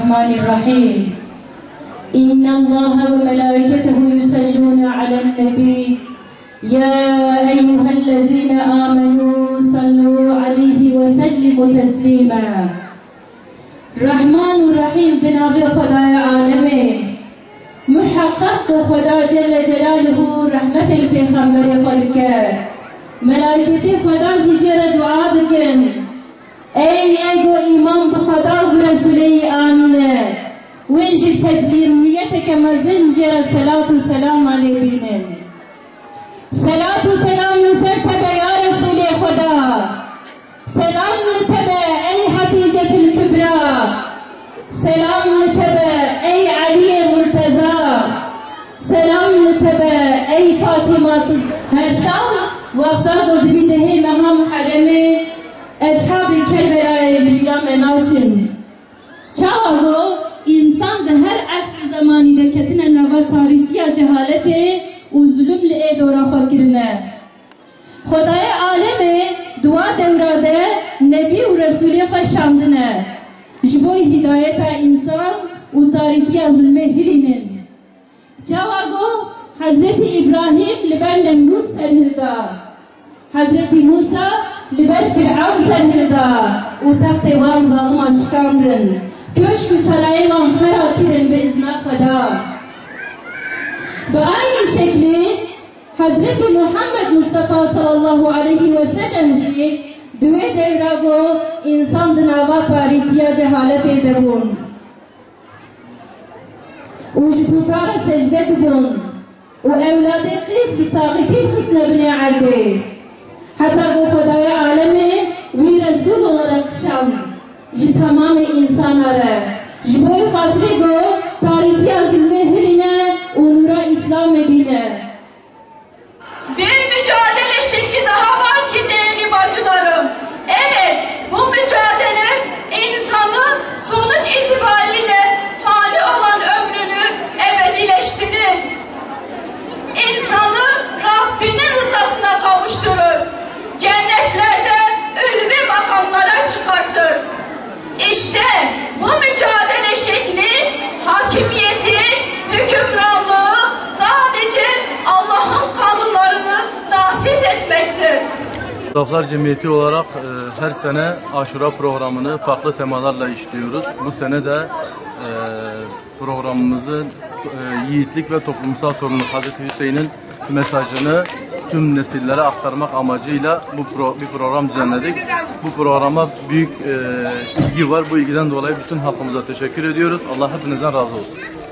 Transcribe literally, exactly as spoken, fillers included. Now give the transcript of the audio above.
الرحمن الرحيم. إن الله وملائكته يصلون على النبي. يا أيها الذين آمنوا صلوا عليه وسلموا تسليما. Rehman û Rehîm bi navê Xwedaya alemê. Muheqeq ku Xweda Celle Celaluhu rehmetê li pêxemberê xwe dike. Melayketê Xweda jî jê re dua dikin. Ey ê ku îman bi Xweda û bi Resûlê yî anîne, wê ji teslîmiyeteke mezin jê re selat û selama lê bînin. Selat û selam li ser te be ya Resûlê Xweda. Selam li te be ey Hetîcetil Kubra. Selam li te be ey Eliyê Murteza. Selam li te be ey Fatîma Tu. Her sal wexta ku dibî dehê meha Muherremê, eshabê Kerbelayê ji bîra me naçin. Çawa ku însan di her esr û zemanî de ketine nava tarîtiya cehaletê û zulm li ê dora xwe kirine. Xwedayê alemê di wa dewra de nebî û resûlê xwe şandine, ji bo hîdayeta însan û tarîtiya zulmê hilînin. Çawa ku Hezretî Îbrahîm li ber Nemrûd serhilda, Hezretî Mûsa li ber Fîrewn serhilda û textê wan zaliman şikandin, köşk û serayê wan xera kirin bi izna Xweda. Bi aynî şeklî Hezretî Muhammed Mustafa sallallahu aleyhi ve sellem jî di wê dewra ku însan di nava tarîtiya cehaletê de bûn û ji puta re secde dibûn û ewladê qîz bi saxîtî dixistine binê erdê. Heta ku Xwedayê alemê wî Resûl olarak kişand ji temamê însana re, ji bo xatirê ku tarîtiya zulmê hilîne û nûra Îslamê bîne. Bir mücadele şekli daha var ki değerli bacılarım. Evet, bu mücadele insanın sonuç itibariyle fani olan ömrünü ebedileştirir. İnsanı Rabbinin rızasına kavuşturur. Cennetlerde ülvi makamlara çıkartır. İşte bu mücadele şekli hakimiyeti, hükümranlığı sadece Allah'ın kanunlarını tahsis etmektir. Fotoğraflar Cemiyeti olarak, e, her sene Aşura programını farklı temalarla işliyoruz. Bu sene de, e, programımızın, e, yiğitlik ve toplumsal sorumluluk Hazreti Hüseyin'in mesajını tüm nesillere aktarmak amacıyla bu pro-, bir program düzenledik. Bu programa büyük, e, ilgi var. Bu ilgiden dolayı bütün halkımıza teşekkür ediyoruz. Allah hepinizden razı olsun.